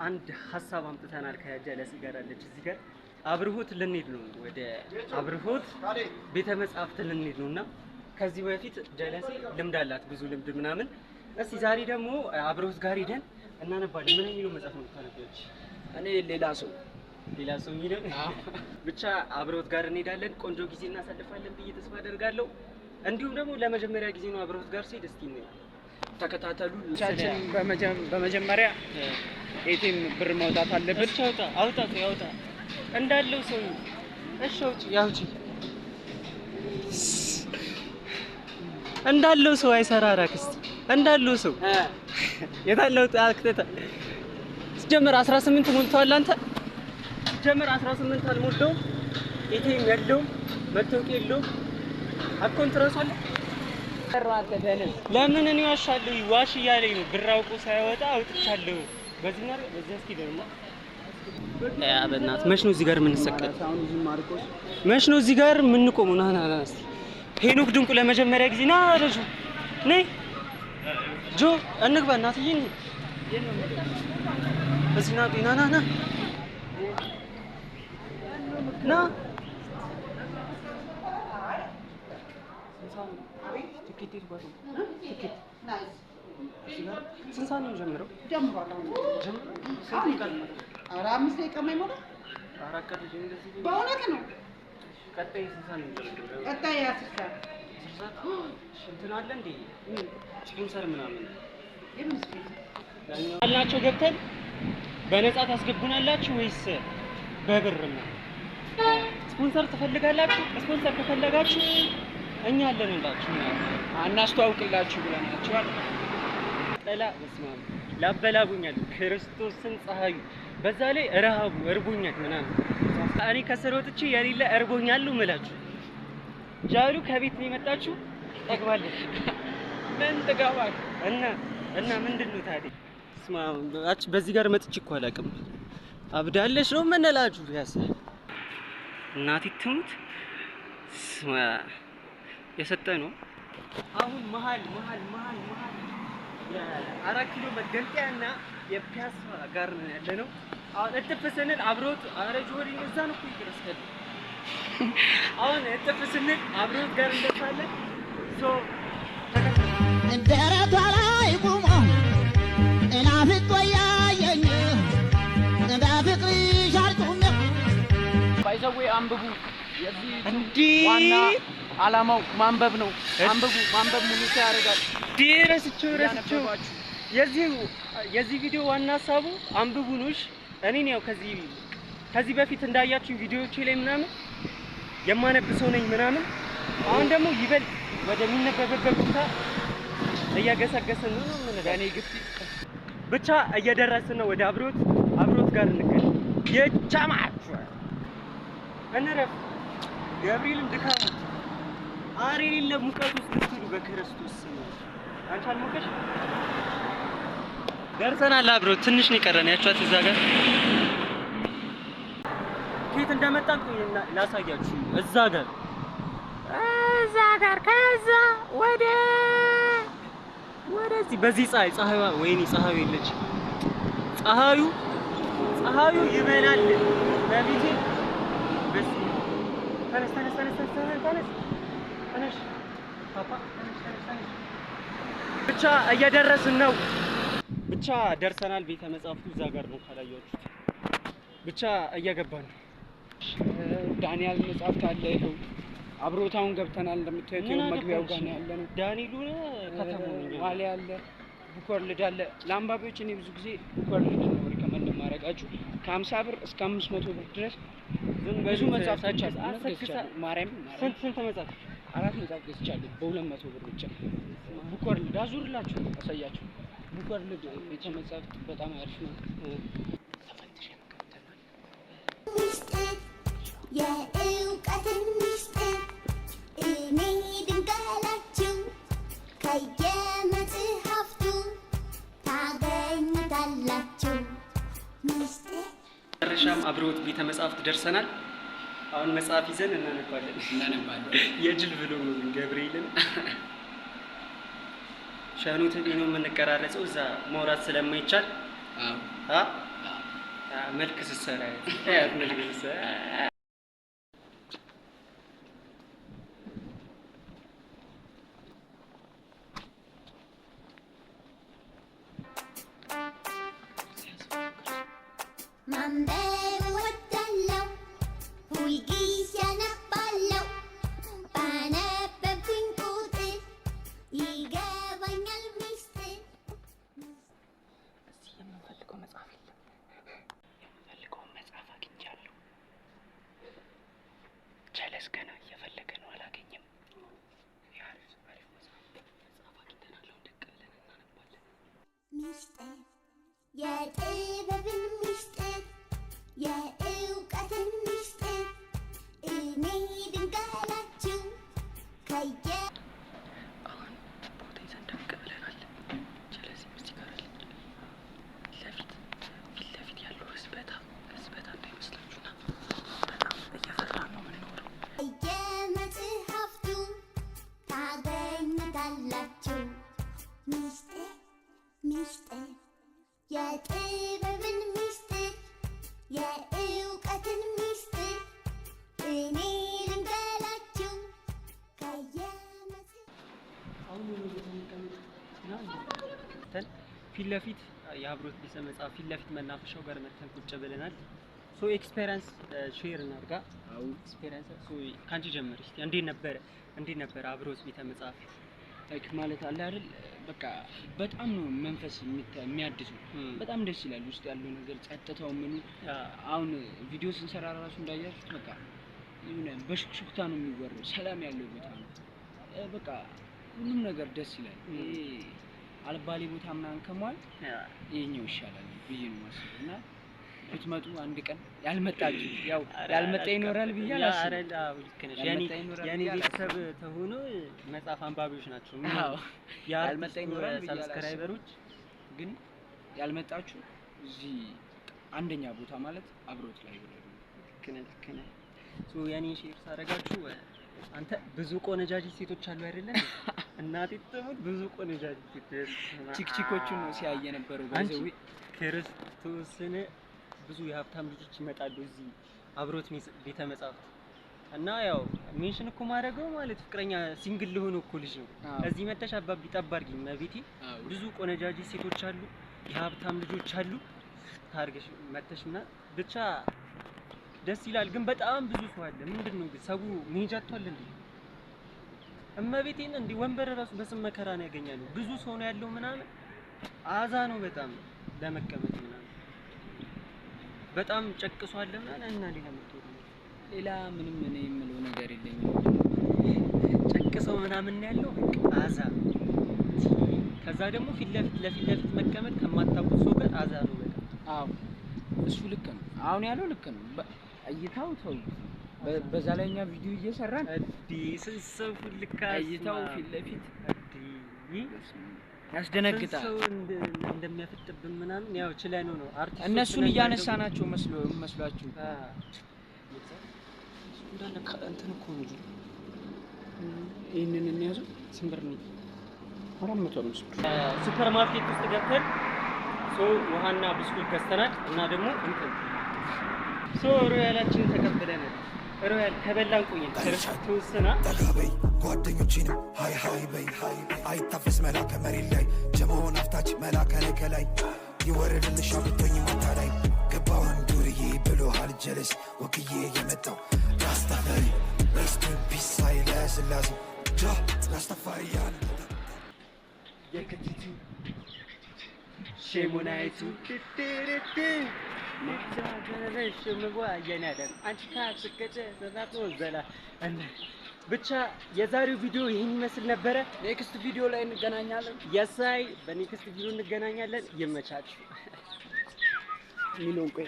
አንድ ሀሳብ አምጥተናል። ከጀለሲ ጋር አለች እዚህ ጋር አብርሆት ልንሄድ ነው። ወደ አብርሆት ቤተ መጻሕፍት ልንሄድ ነው እና ከዚህ በፊት ጀለሴ ልምድ አላት፣ ብዙ ልምድ ምናምን። እስቲ ዛሬ ደግሞ አብርሆት ጋር ሄደን እናነባለን። ምን የሚለው መጽሐፍ ነው የምታነቢያለሽ? እኔ ሌላ ሰው። ሌላ ሰው የሚለው። ብቻ አብርሆት ጋር እንሄዳለን። ቆንጆ ጊዜ እናሳልፋለን ብዬ ተስፋ አደርጋለሁ። እንዲሁም ደግሞ ለመጀመሪያ ጊዜ ነው አብርሆት ጋር ስሄድ። እስቲ እንየው። ተከታተሉ። ቻችን በመጀመሪያ ATM ብር ማውጣት አለብን። እሺ አውጣ አውጣ አውጣ እንዳለው ሰው። እሺ አውጪ አውጪ። እንዳለው ሰው አይሰራ ራክስት እንዳለው ሰው የታለው አክተታ ሲጀመር 18 ሞልቷል። አንተ ሲጀመር 18 አልሞላውም። ATM የለውም፣ መታወቂያ የለውም፣ account እራሱ አለ። ለምን እኔ ዋሻለሁ? ዋሽ እያለኝ ነው። ብር አውቆ ሳይወጣ አውጥቻለሁ። በዚህ ነው በዚህ እስኪ ደግሞ ያ በእናትህ መች ነው እዚህ ጋር የምንሰቀል? መች ነው እዚህ ጋር የምንቆመው? ና ና ና እስኪ ሄኖክ ድንቁ ለመጀመሪያ ጊዜ ና ረጁ ነይ ጆ እንግባ። እናትዬ እዚህ ና ና ና ና ና ስንት ሰዓት ነው የሚጀምረው? አምስት ደቂቃ የማይሞላ በእውነት ነው። ቀጣይ ስንት ሰዓት ነው የሚጀምረው? ቀጣይ 10 ሰዓት። 10 ሰዓት። እንትን አለ እንዴ ስፖንሰር ምናምን አልናቸው። ገብተን በነፃ ታስገቡናላችሁ ወይስ በብር ነው? ስፖንሰር ትፈልጋላችሁ? ስፖንሰር ከፈለጋችሁ እኛ አለንላችሁ። አናስተዋውቅላችሁ ብለናቸዋል። ጠላ በስመ አብ ላበላቡኛል። ክርስቶስን ፀሐዩ በዛ ላይ ረሃቡ እርቦኛል ምናምን። እኔ ከስር ወጥቼ የሌለ እርቦኛል ነው የምላችሁ። ጃሉ ከቤት ነው የመጣችሁ ጠግባለች። ምን ትገባል? እና እና ምንድን ነው ታዲያ? ስማ አች በዚህ ጋር መጥቼ እኮ አላውቅም። አብዳለች ነው የምንላችሁ። ያሰ እናቴ ትሙት ስማ የሰጠ ነው። አሁን መሀል መሀል መሀል መሀል የአራት ኪሎ መገንጠያ እና የፒያሳ ጋር ነው ያለ ነው። አሁን እጥፍ ስንል አብሮት አረ ጆሪ እዛ ነው እኮ ይቅር። አሁን እጥፍ ስንል አብሮት ጋር እንደርሳለን። So ደረቷ ላይ ቆሞ ናፍቆ ያየኝ በፍቅርሽ አልቁሜ By the way አንብቡ። የዚህ እንዴ ዋና አላማው ማንበብ ነው። አንብቡ። ማንበብ ሙሉ ሰው ያደርጋል። ረስቼው ረስቼው። የዚህ ቪዲዮ ዋና ሀሳቡ አንብቡ ነው። እሺ እኔን ያው ከዚህ በፊት እንዳያችሁ ቪዲዮዎቼ ላይ ምናምን የማነብ ሰው ነኝ ምናምን። አሁን ደግሞ ይበልጥ ወደሚነበብበት ቦታ እያገሰገስን ነው ነው የምንለው። በእኔ ግፊት ብቻ እየደረስን ነው ወደ አብሮት። አብሮት ጋር እንገናኝ። የቻማችሁ እንረፍ። ገብርኤልን ድካሙ አሬ የሌለ ሙቀት ውስጥ ልትሉ በክርስቶስ ስም አንቺ አልሞቀሽ? ደርሰናል። አብሮት ትንሽ ነው የቀረን። ያቿት እዛ ጋር ከየት እንደመጣን ቆይ ላሳያችሁ። እዛ ጋር ከዛ ወደ ወደዚህ በዚህ ፀሐይ ፀሐይዋ ወይኔ ፀሐዩ የለች። ፀሐዩ ይበላል። በቤቴ በስ ተነስ ተነስ ተነስ ተነስ ተነስ ተነስ ፓፓ ተነስ ተነስ ተነስ። ብቻ እየደረስን ነው። ብቻ ደርሰናል። ቤተ መጻሕፍቱ እዛ ጋር ነው ካላያችሁት። ብቻ እየገባን ነው። ዳንኤል መጽሐፍት አለ። ይኸው አብሮታውን ገብተናል። እንደምታዩት ይኸው መግቢያው ጋር ነው ያለ ነው። ዳንኤል ሆነ ከተማው ነው። ዋሊያ አለ፣ Book World አለ። ለአንባቢዎች እኔ ብዙ ጊዜ Book World ነው recommend የማደርጋችሁ። ከ50 ብር እስከ 500 ብር ድረስ ዝም ብዙ በሉ መጽሐፍቶች አሉ። አሰክሳ ገዝቻለሁ። ማርያም ስንት ስንት መጽሐፍ? አራት መጽሐፍ ገዝቻለሁ በ200 ብር ብቻ። Book World አዙርላችሁ አሳያችሁ። Book World ቤተ መጽሐፍት በጣም አሪፍ ነው። ተፈትሸን ገብተናል። ሚስጥር የእውቀትን ሚስጥር እኔ ድንገላችሁ ከየመጽሐፍቱ ታገኙታላችሁ። ሚስጥር መጨረሻም አብሮት ቤተ መጻሕፍት ደርሰናል። አሁን መጽሐፍ ይዘን እናነባለን። እናነባለን። የጅል ብሎ ነው ገብርኤልን ሸኑ ትቢ ነው የምንቀራረጸው እዛ ማውራት ስለማይቻል። አዎ። አ መልክ ስትሰራ፣ መልክ ስትሰራ። ማንበብ እወዳለሁ፣ ሁልጊዜ አነባለሁ። ባነበብኩኝ ቁጥር ይገባኛል ሚስጥር። እዚህ የምንፈልገው መጽሐፍ የለም። የምንፈልገውን መጽሐፍ አግኝቻለሁ። ጀለስ ገና እየፈለገ ነው፣ አላገኘም። ይህ አሪፍ አሪፍ መጽሐፍ አግኝተናል። አሁን ደቅ ብለን እናነባለን። ሚስጥር፣ የጥበብን ሚስጥር፣ የእውቀትን ሚስጥር እኔ ድንገላችሁ ከየ አሁን ቦታ ይዘን ደቅ ብለናል። ጀለስም እዚህ ጋር አለ። ፊት ለፊት ያለው ህዝበታ ህዝበታ እንዳይመስላችሁና በጣም እየፈራን ነው የምንኖረው። የመጽሐፍቱ ታገኙታላችሁ። ሚስጥር፣ ሚስጥር፣ የጥበብን ሚስጥር፣ የእውቀትን ሚስጥር እኔ ልንገላችሁ ከየመጽ አሁን የሆነ ቦታ እንቀመጥ እና ፊት ለፊት የአብሮት ቤተ መጽሐፍ ፊት ለፊት መናፈሻው ጋር መተን ቁጭ ብለናል። So experience share እናድርጋ። Experience so ካንቺ ጀምር እስቲ። እንዴት ነበረ አብሮት ቤተ መጽሐፍ? Like ማለት አለ አይደል፣ በቃ በጣም ነው መንፈስ የሚያድሰው። በጣም ደስ ይላል። ውስጥ ያለው ነገር፣ ጸጥታው፣ ምኑ። አሁን ቪዲዮ ስንሰራ ራሱ እንዳያችሁት በቃ የሆነ በሹክሹክታ ነው የሚወራው። ሰላም ያለው ቦታ ነው። በቃ ሁሉም ነገር ደስ ይላል። ይሄ አልባሌ ቦታ ምናምን ከመዋል ይሄኛው ይሻላል ብዬ ነው የማስበው። እና ብትመጡ አንድ ቀን፣ ያልመጣችሁ፣ ያው ያልመጣ ይኖራል ብዬ አላስብም። ልክ ነሽ። ያልመጣ ይኖራል የኔ ብዬ ቤተሰብ ተሆኖ መጽሐፍ አንባቢዎች ናቸው። አዎ፣ ያልመጣ የአርቲስቱ ይኖራል ብዬ አላስብም። Subscriber ኦች ግን ያልመጣችሁ እዚህ አንደኛ ቦታ ማለት አብሮት ላይ ብለው ልክ ነህ፣ ልክ ነህ። So የኔን share ሳደርጋችሁ አንተ ብዙ ቆነጃጅት ሴቶች አሉ አይደለ? እናቴ ትሙት ብዙ ቆነጃጅት ሴቶች። Chick ቺኮቹን ነው ሲያይ የነበረው። አንቺ ባይዘዊ ክርስቶስን ብዙ የሀብታም ልጆች ይመጣሉ እዚህ አብሮት ቤተ መጻሕፍት። እና ያው mention እኮ ማድረገው ማለት ፍቅረኛ single ለሆነ እኮ ልጅ ነው። እዚህ መተሽ አባቢ ጠብ አድርጊኝ መቤቴ። ብዙ ቆነጃጅት ሴቶች አሉ፣ የሀብታም ልጆች አሉ። ታርገሽ መተሽ ምናምን ብቻ ደስ ይላል። ግን በጣም ብዙ ሰው አለ። ምንድን ነው ግን ሰው መሄጃ አጥቷል እንዴ? እመቤቴን እንዲህ ወንበር ራሱ በስም መከራ ነው ያገኛሉ። ብዙ ሰው ነው ያለው ምናምን፣ አዛ ነው በጣም ለመቀመጥ ምናምን፣ በጣም ጨቅሷል ምናምን። እና ሌላ የምትወዱ ሌላ ምንም እኔ የምለው ነገር የለኝም። ጨቅሰው ምናምን ነው ያለው፣ በቃ አዛ። ከዛ ደግሞ ፊት ለፊት ለፊት ለፊት መቀመጥ ከማታውቁት ሰው ጋር አዛ ነው በጣም። አዎ፣ እሱ ልክ ነው። አሁን ያለው ልክ ነው። እይታው ተው፣ በዛ ላይ እኛ ቪዲዮ እየሰራን እዲ ስንት ሰው ልካ እይታው ፊት ለፊት እዲ ያስደነግጣል። ስንት ሰው እንደሚያፈጥብን ምናምን ያው ችለን ነው አርቲስቶች እነሱን ነን። እያነሳናቸው መስሎ መስሏችሁ እንዳለ እንትን እኮ ነው። ይህንን እንያዘው። ስንት ብር ነው? 405 ብር። ሱፐር ማርኬት ውስጥ ገብተን so ውሃና ብስኩት ገዝተናል እና ደግሞ እንትን so ሮያላችንን ተቀብለናል። ሮያል ከበላን ቆየን። ክርስቶስና ጠጋ በይ፣ ጓደኞቼንም hi hi በይ። አይታፈስ መላ ከመሬት ላይ፣ ጀመሆን አፍታች መላ ከላይ ከላይ ይወረድልሽ አብቶኝ ማታ ላይ ገባውን ዱርዬ ብሎሃል ጀለስ ወክዬ የመጣው ራስታፈሪ rest in peace ኃይለ ሥላሴ ጃ ራስታፋሪያን። የክቲቱ ሼሞናይቱ አንቺ ካስቀጨ ዘላ። ብቻ የዛሬው ቪዲዮ ይህን ይመስል ነበረ። Next ቪዲዮ ላይ እንገናኛለን። የሳይ በ next ቪዲዮ እንገናኛለን። ይመቻችሁ። ሚሊዮን ቆይ።